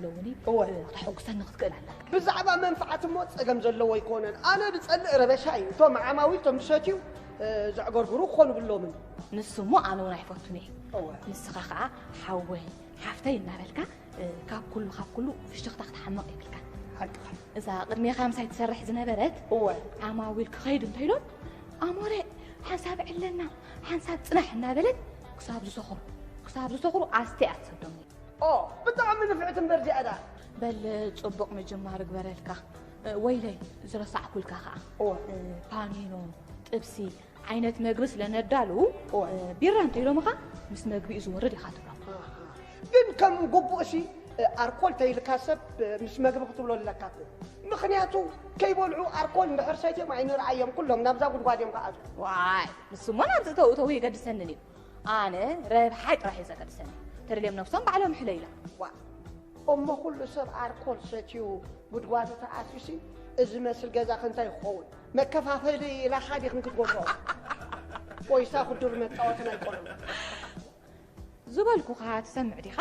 ኣለውኒ። እወ። እ፣ ክተሐጉሰኒ ክትክእል ኣለካ። ብዛዕባ መንፍዓት እሞ ጸገም ዘለዎ ኣይኮነን። ኣነ ዝጸልእ ረበሻ እዩ። እቶም ዓማዊል፣ እቶም ዝሰትዩ፣ እ፣ ዘዕገርግሩ ክኾኑ ብሎምን። ንሱ እሞ ኣነ እውን ኣይፈቱን እየ። እወ። ንስኻ ኸዓ ሓወይ፣ ሓፍተይ እናበልካ፣ እ፣ ካብ ኩሉ፣ ካብ ኩሉ ፍሽኽታ ክትሓምቕ የብልካ። ሓቅኻ። እዛ ቅድሜኻ ምሳይ ትሰርሕ ዝነበረት እወ። ዓማዊል ክኸይድ እንተኢሎም፣ ኣሞረ፣ ሓንሳብ ዕለና፣ ሓንሳብ ጽናሕ እናበለት ክሳብ ዝሰኽሩ፣ ክሳብ ዝሰኽሩ ኣስቴ እያ ትሰዶም። ኦ፣ ብጣዕሚ ንፍዕቲ እምበር እዚኣ ደኣ። በል፣ ጽቡቕ ምጅማር እግበረልካ። እ፣ ወይለይ፣ ዝረሳዕኩልካ ኸኣ። እወ። እ፣ ፓኒኖ፣ ጥብሲ፣ ዓይነት መግቢ ስለ ነዳሉ፣ እወ። እ፣ ቢራ እንተ ኢሎምኻ፣ ምስ መግቢኡ ዝወርድ ኢኻ ትብሎ። ኣሃ። ግን ከም ግቡእሲ፣ እ፣ ኣርኮል ተይልካ ሰብ፣ እ፣ ምስ መግቢ ክትብሎ ኣለካ እኮ። ምኽንያቱ፣ ከይበልዑ ኣርኮል እንድሕር ሰትዮም ኣይንርኣዮም፣ ኩሎም ናብዛ ጉድጓድ እዮም ክኣትዉ። ዋይ፣ ንሱሞ ናብዚ እተው እተው የገድሰንን እዩ። ኣነ ረብሓይ ጥራሕ እዩ ዘገድሰኒ። ተደልዮም ነብሶም ባዕሎም ይሕለዩላ። ዋ፣ እሞ ኩሉ ሰብ ኣርኮል ሰትዩ ጉድጓዱ ተኣትዩሲ፣ እዚ መስል ገዛኺ እንታይ ክኸውን? መከፋፈሊ ኢላኻ ዲኽን ክትገብሮ? ፖይሳ ክዱር መጻወቲ ናይ ቆልዑ። ዝበልኩኻ ትሰምዕ ዲኻ?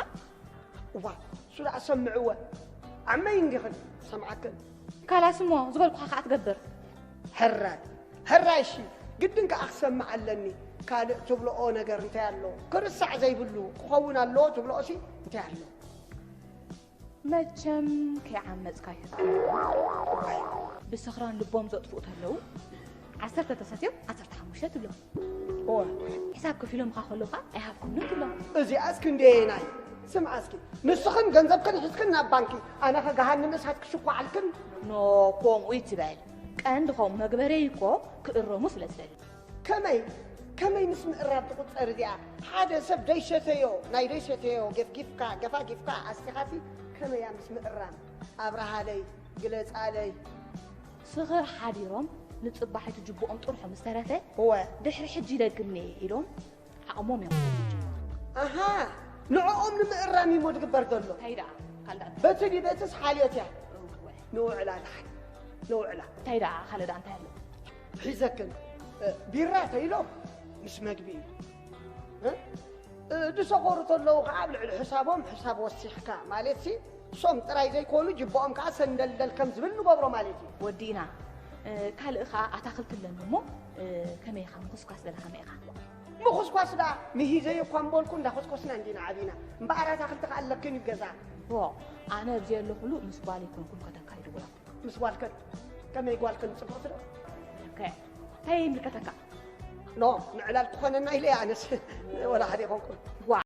እዋ፣ እሱ ደኣ ሰምዕወ። ዓመይ እንዲኽን ሰምዓክን። ካላስ እሞ ዝበልኩኻ ከኣ ትገብር። ሕራይ፣ ሕራይ እሺ፣ ግድን ከኣ ክሰምዕ ኣለኒ። ካልእ ትብልኦ ነገር እንታይ ኣሎ? ክርሳዕ ዘይብሉ ክኸውን ኣለዎ ትብልኦሲ እንታይ ኣሎ? መቸም ከይዓመጽካዮ። ብስኽራን ልቦም ዘጥፍኡ ተለዉ፣ ዓሰርተ ተሰትዮም ዓሰርተ ሓሙሽተ ትብሎም። እወ። ሕሳብ ከፊሎምኻ ከለዉ ኸኣ ኣይሃብኩምን ትብሎም። እዚኣስ ክንደየናይ? ስምዓ እስኪ፣ ንስኽን ገንዘብክን ሒዝክን ናብ ባንኪ፣ ኣነ ኸ ገሃንም እሳት ክሽኳዓልክን? ኖ፣ ከምኡ ይትበል። ቀንዲ ኸም መግበረይ እኮ ክእረሙ ስለ ዝደሊ። ከመይ፣ ከመይ ምስ ምእራም ትቑጸር እዚኣ? ሓደ ሰብ ደይሸተዮ፣ ናይ ደይሸተዮ ገፍጊፍካ፣ ገፋጊፍካ ኣስቲኻሲ ከመይ እያ ምስ ምእራም? ኣብርሃለይ፣ ግለጻለይ። ስኽር ሓዲሮም ንጽባሒቱ ጅብኦም ጥርሑ ምስ ተረፈ፣ እወ። ድሕሪ ሕጂ ይደግምኒ ኢሎም ዓቕሞም እዮም ዝጅምሩ። ኣሃ፣ ንዕኦም ንምእራም እዩ እሞ ዝግበር ዘሎ። እንታይ ደኣ፣ ካልእ ደኣ እንታይ? በቲ ድዩ በትስ ሓልዮት እያ። እወ። ንውዕላ ደሓን፣ ንውዕላ። እንታይ ደኣ፣ ካልእ ደኣ እንታይ ኣሎ? ሒዘክን፣ እ፣ ቢራ ተይሎም ምስ መግቢ እዩ። እ? እ፣ ዝሰኸሩ ተለዉ ኸዓ ኣብ ልዕሊ ሕሳቦም ሕሳብ ወሲኽካ፣ ማለትሲ ሶም ጥራይ ዘይኮኑ ጅብኦም ከኣ ሰንደልደል ከም ዝብል ንገብሮ ማለት እዩ። ወዲእና። እ፣ ካልእ ኸኣ ኣታኽልቲ ኣለኒ እሞ፣ እ፣ ከመይ ኢኻ? ምኹስኳስ ገለ ከመይ ኢኻ? ምኹስኳስ ደኣ ምሂዘዮ እኳ እምበልኩ እንዳኾስኮስና እንዲና ዓቢና። እምበኣር ኣታኽልቲ ከኣ ኣለክን እዩ ገዛ። ዎ፣ ኣነ ኣብዚ ዘለኹሉ ምስ ጓል ኣይኮንኩን ከተካይድዎ። ምስ ጓልክን? ከመይ ጓልክን ጽብቕቲ ዶ? ከ-፣ እንታይ ይምልከተካ? ኖ፣ ምዕላል ክኾነና ኢለ ኣነስ ወላ ሓደ ኣይኮንኩን። ዋ፣